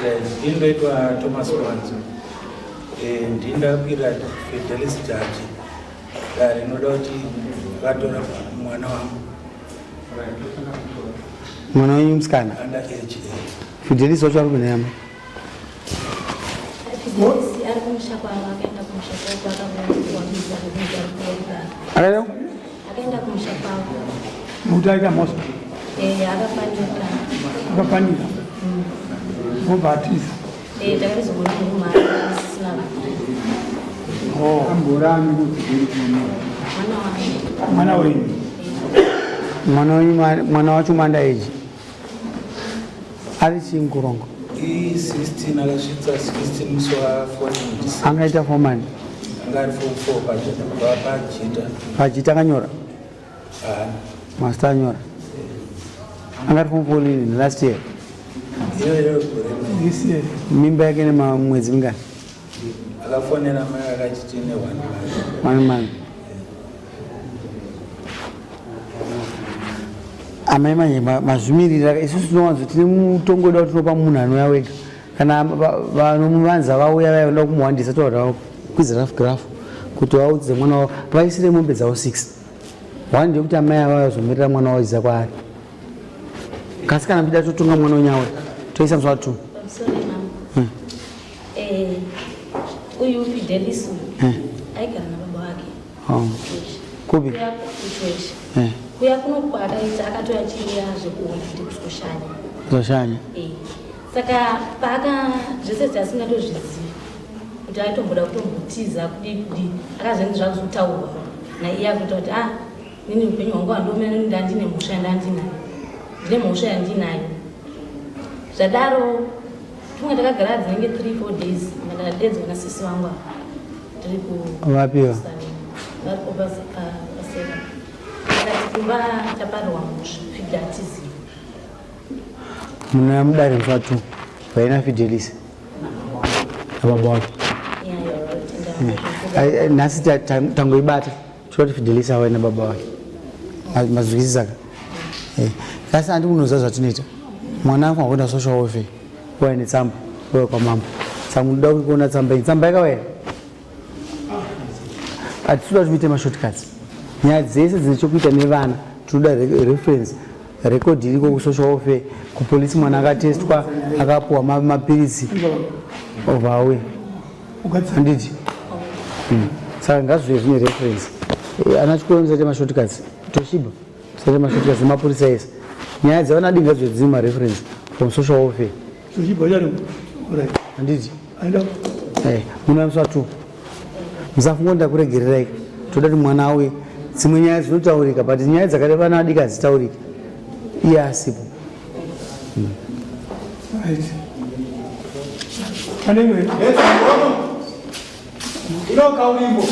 Right, indoitwa Thomas Wanzo. Eh, ndindakwira Fidelis Jaji. Dare rinoda kuti vatora mwana wangu. Mwana wenyu musikana? Under age. Fidelis wacho ari kupi nhai amai? Fidelis ari kumusha kwavo, akaenda kumusha kwavo akaenda Akaenda? Akaenda kumusha kwavo. Nokuti aita mhosva. Eh, akafanika. Akafanika. Wobva atiza. Eh, takatozoona murume asisina. Oh. Amborani kuti Mwana wangu. Mwana wenyu. Mwana wenyu mwana wacho manda age. Ari chii mukurongo? I 16 akasvitsa 16 musi wa 14 December. Angaita form ani? Anga ari form 4 pajita. Pajita akanyora? Haana. Master anyora. Anga ari form 4 lini last year? Iyo iyo gore rino. This year. Mimba yake ine mwedzi mingani? Akafonera mai akachiti ine 1 month. 1 month. Amai manje mazvimirira isusu tinowanzo tine mutongo wedu watinopa munhu anouya wega kana vanomuvanza vauya vaya vanoda kumuwandisa toda kwidza rough graph kuti vaudze mwana wavo vaisire mombe dzavo 6 one ndeyekuti amai ava vazomirira mwana wavo iza kwaari kasi kana muchida totonga mwana wenyawe toisa musi wa 2 Pamusoro mama. Eh, uyu Fidelis uyu aigara nababa vake. Oh. Kupi? Kuya kuchweshi. Eh. Kuya kuno kwaakaita akatouya achiuya zvekuona kuti kuzoshanya. Kuzoshanya. Eh. Saka paaka zvese zvasingatozvizivi kuti aitomboda kutombotiza kudii kudii akazenge zvakuzotaurwa naiye akuita kuti ah nini upenyu hwangu handiomera nini ndandine mhosva yandandinayo ndine mhosva yandinayo zvadaro tumwe takagara dzinenge 3 4 days ndakadedzwa nasisi vangu ava tiri ku Vapiwa. varipo paseva akati kumba taparwa mhosva fidhi hatizivi Munouya mudare musi wa 2 vaina Fidelis nababa wake. Nhasi tangoibata toda kuti Fidelis auye nababa wake. Mazwisisa ka? Kasi handi munoziva zvatinoita. Mwana anofanirwa kuenda social welfare uya netsamba uya kwamambo. Saka munoda kuona tsamba iyi. Tsamba yakauya here? Hatisi kuda kuti muite mashortcuts. Nyaya dzese dzine chokuita nevana tinoda reference record iriko kusocial welfare kupolisi mwana akatestwa akapuwa mapiritsi obva auya. Handiti? Saka ngazvive zvine reference. Ana chikoro musaite mashortcuts. Toshiba musaite mashortcuts nemapurisa ese. Nyaya dzevana adii ngadzive dzine mareference from social welfare. Toshiba yari. Alright. Handiti? Aenda. Munoya musi wa 2. Musafunga kuti ndakuregererai. Toda kuti mwana auye. Dzimwe nyaya dzinotaurika but nyaya dzakati vana vadiki hadzitauriki. Iye asipo. Right. Pane imwe. Inoka ulimbo.